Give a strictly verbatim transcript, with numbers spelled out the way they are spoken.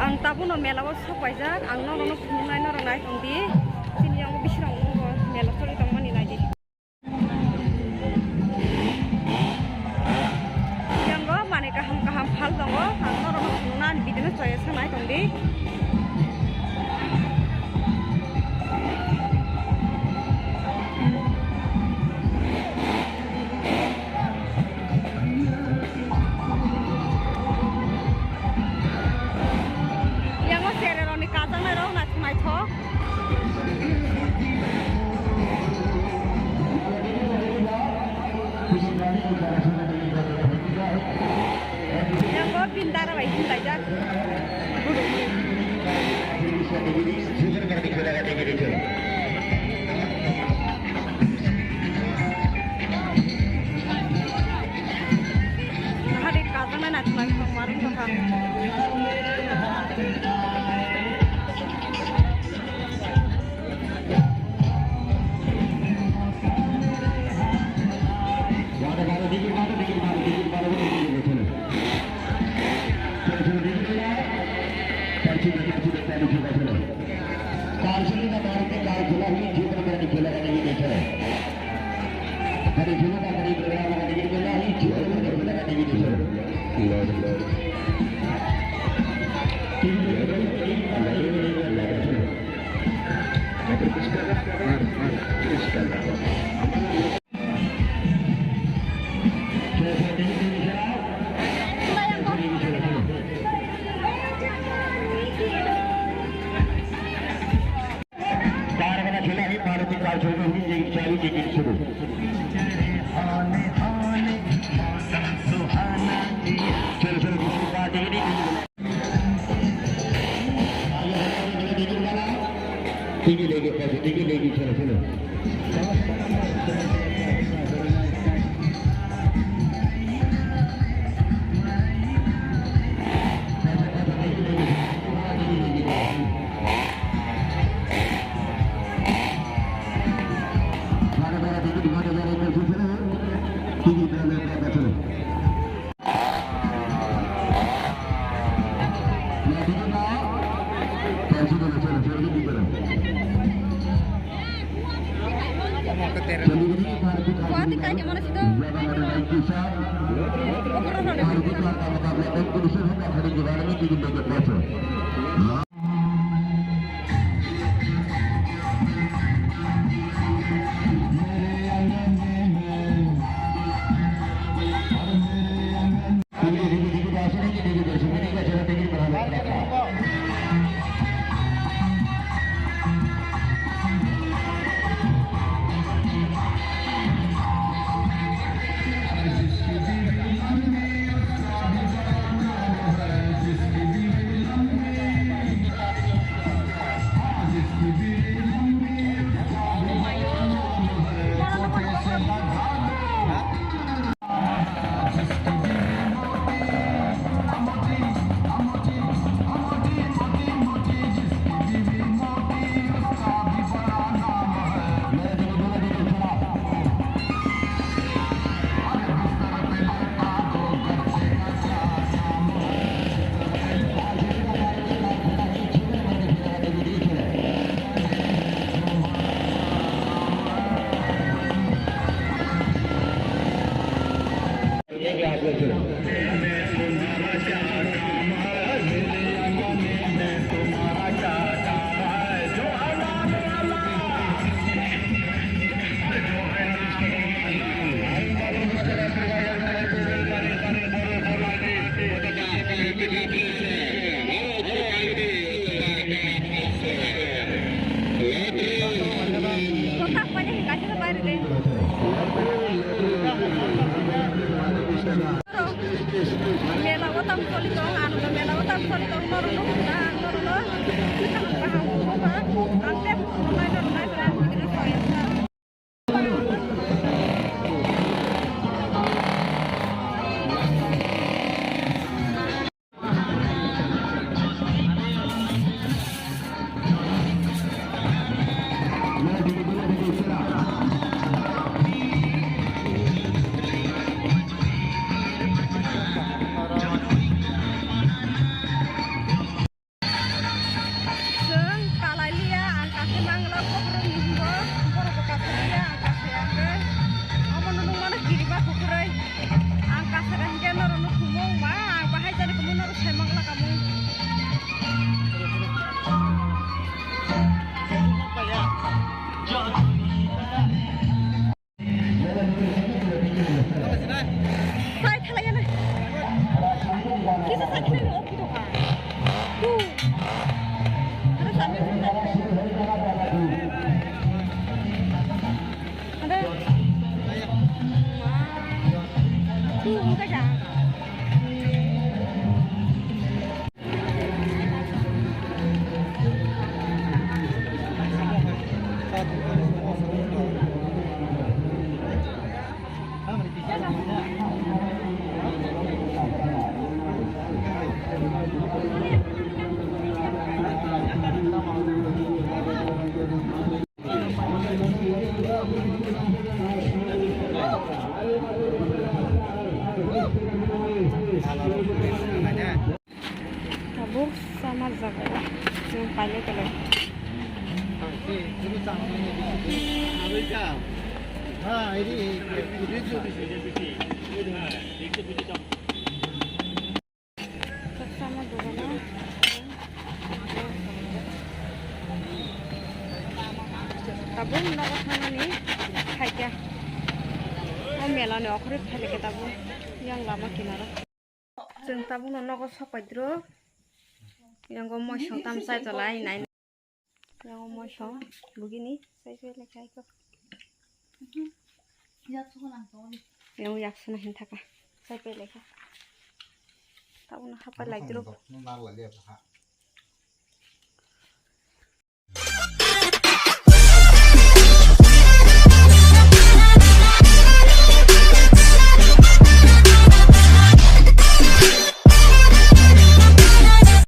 Ang tabukno mela o sok paijak, ang norokno phunuknai, norok nai tong di. Chini yango bising rok mela choli tongmani nai di. Yango manwi kaham kaham phal tongo, ang norokno phunukna ani video no chaya sanai tong di. Yango cherai rokni kajaknai rok naithok naithok. Yango pindara bai hinlaijak. Hari kajaknai naithok naithok marwng tongkha. Guwahati kai kemana sih tuh? Oke, oke, oke. Mela o tam choli tong, ano mela o tam choli tong, norok no hwnna, norok no kaham kaham buphang, ang tei buphang nai, norok nai, norok nai. Buk sama jaga. Yung pale kalo. Sama dogana. Tabuk nogo thangnani khaikha. O mela ni okhorwi phailekhe tabuk yang lama kinaro. Chwng tabukno nogo sokpaidro. Yango moisong tam chai tolai nai. Yango moisong bugini chai chai lekha iko. Yango yaksuna hin thaka chai pai lekha. Tabukno hapai laidro.